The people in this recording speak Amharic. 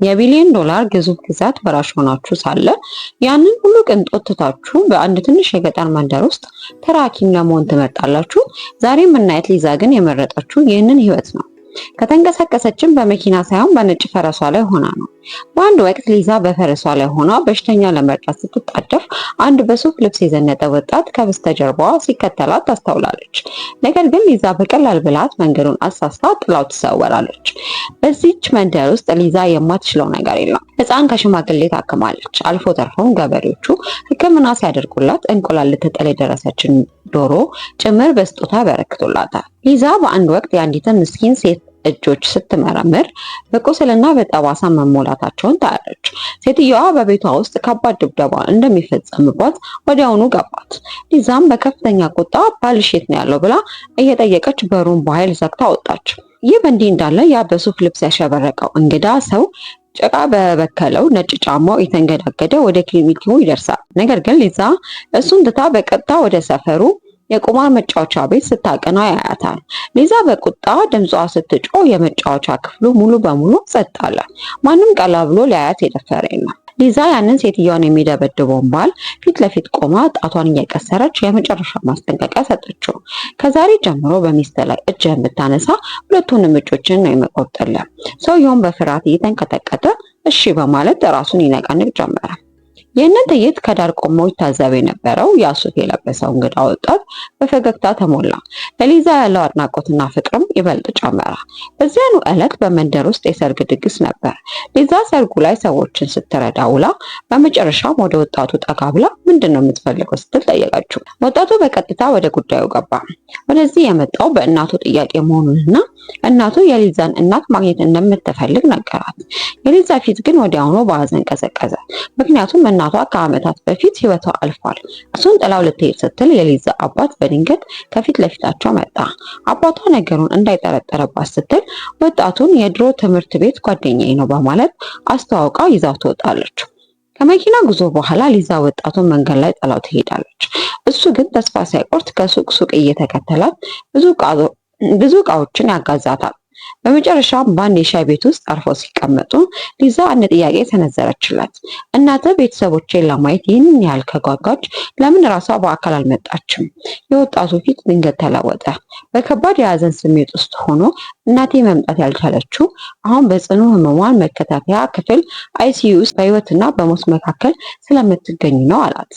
የቢሊዮን ዶላር ግዙፍ ግዛት ወራሽ ሆናችሁ ሳለ ያንን ሁሉ ቅንጦት ትታችሁ በአንድ ትንሽ የገጠር መንደር ውስጥ ተራ ሐኪም ለመሆን ትመርጣላችሁ? ዛሬ የምናያት ሊዛ ግን የመረጠችው ይህንን ህይወት ነው። ከተንቀሳቀሰችም በመኪና ሳይሆን በነጭ ፈረሷ ላይ ሆና ነው። በአንድ ወቅት ሊዛ በፈረሷ ላይ ሆና በሽተኛ ለመርዳት ስትጣደፍ አንድ በሱፍ ልብስ የዘነጠ ወጣት ከበስተጀርባዋ ሲከተላት ታስተውላለች። ነገር ግን ሊዛ በቀላል ብልሃት መንገዱን አሳስታ ጥላው ትሰወራለች። በዚች መንደር ውስጥ ሊዛ የማትችለው ነገር የለም። ሕፃን ከሽማግሌ ታክማለች። አልፎ ተርፎም ገበሬዎቹ ሕክምና ሲያደርጉላት እንቁላል ልትጥል የደረሰችን ዶሮ ጭምር በስጦታ ያበረክቱላታል። ሊዛ በአንድ ወቅት የአንዲትን ምስኪን ሴት እጆች ስትመረምር በቁስልና በጠባሳ መሞላታቸውን ታያለች። ሴትየዋ በቤቷ ውስጥ ከባድ ድብደባ እንደሚፈጸምባት ወዲያውኑ ገባት። ሊዛም በከፍተኛ ቁጣ ባልሽ የት ነው ያለው ብላ እየጠየቀች በሩን በኃይል ዘግታ ወጣች። ይህ በእንዲህ እንዳለ ያ በሱፍ ልብስ ያሸበረቀው እንግዳ ሰው ጭቃ በበከለው ነጭ ጫማው የተንገዳገደ ወደ ክሊኒኩ ይደርሳል። ነገር ግን ሊዛ እሱን ትታ በቀጥታ ወደ ሰፈሩ የቁማር መጫወቻ ቤት ስታቀና ያያታል። ሊዛ በቁጣ ድምጿ ስትጮህ የመጫወቻ ክፍሉ ሙሉ በሙሉ ጸጥ አለ። ማንም ቀላ ብሎ ሊያያት የደፈረ የለም። ሊዛ ያንን ሴትዮዋን የሚደበድበውን ባል ፊት ለፊት ቆማ ጣቷን እየቀሰረች የመጨረሻ ማስጠንቀቂያ ሰጠችው። ከዛሬ ጀምሮ በሚስት ላይ እጅህን ብታነሳ ሁለቱንም እጆችን ነው የምቆርጥልህ። ሰውየውን በፍርሃት እየተንቀጠቀጠ እሺ በማለት ራሱን ይነቀንቅ ጀመረ። ይህንን ትዕይንት ከዳር ቆሞ ይታዘብ የነበረው ያ ሱፍ የለበሰው እንግዳ ወጣት በፈገግታ ተሞላ። ለሊዛ ያለው አድናቆትና ፍቅርም ይበልጥ ጨመረ። በዚያኑ ዕለት በመንደር ውስጥ የሰርግ ድግስ ነበር። ሊዛ ሰርጉ ላይ ሰዎችን ስትረዳ ውላ በመጨረሻም ወደ ወጣቱ ጠጋ ብላ ምንድን ነው የምትፈልገው ስትል ጠየቀችው። ወጣቱ በቀጥታ ወደ ጉዳዩ ገባ። ወደዚህ የመጣው በእናቱ ጥያቄ መሆኑንና እናቱ የሊዛን እናት ማግኘት እንደምትፈልግ ነገራት። የሊዛ ፊት ግን ወዲያውኑ በሀዘን ቀዘቀዘ። ምክንያቱም እናቷ ከዓመታት በፊት ሕይወቷ አልፏል። እሱን ጥላው ልትሄድ ስትል የሊዛ አባት በድንገት ከፊት ለፊታቸው መጣ። አባቷ ነገሩን እንዳይጠረጠረባት ስትል ወጣቱን የድሮ ትምህርት ቤት ጓደኛዬ ነው በማለት አስተዋውቃ ይዛው ትወጣለች። ከመኪና ጉዞ በኋላ ሊዛ ወጣቱን መንገድ ላይ ጥላው ትሄዳለች። እሱ ግን ተስፋ ሳይቆርጥ ከሱቅ ሱቅ እየተከተላት ብዙ እቃዎችን ያጋዛታል። በመጨረሻም በአንድ የሻይ ቤት ውስጥ አርፈው ሲቀመጡ ሊዛ አንድ ጥያቄ ሰነዘረችለት። እናትህ ቤተሰቦቼን ለማየት ይህንን ያህል ከጓጓች ለምን ራሷ በአካል አልመጣችም? የወጣቱ ፊት ድንገት ተለወጠ። በከባድ የሀዘን ስሜት ውስጥ ሆኖ እናቴ መምጣት ያልቻለችው አሁን በጽኑ ህሙማን መከታተያ ክፍል ICU ውስጥ በህይወትና በሞት መካከል ስለምትገኝ ነው አላት።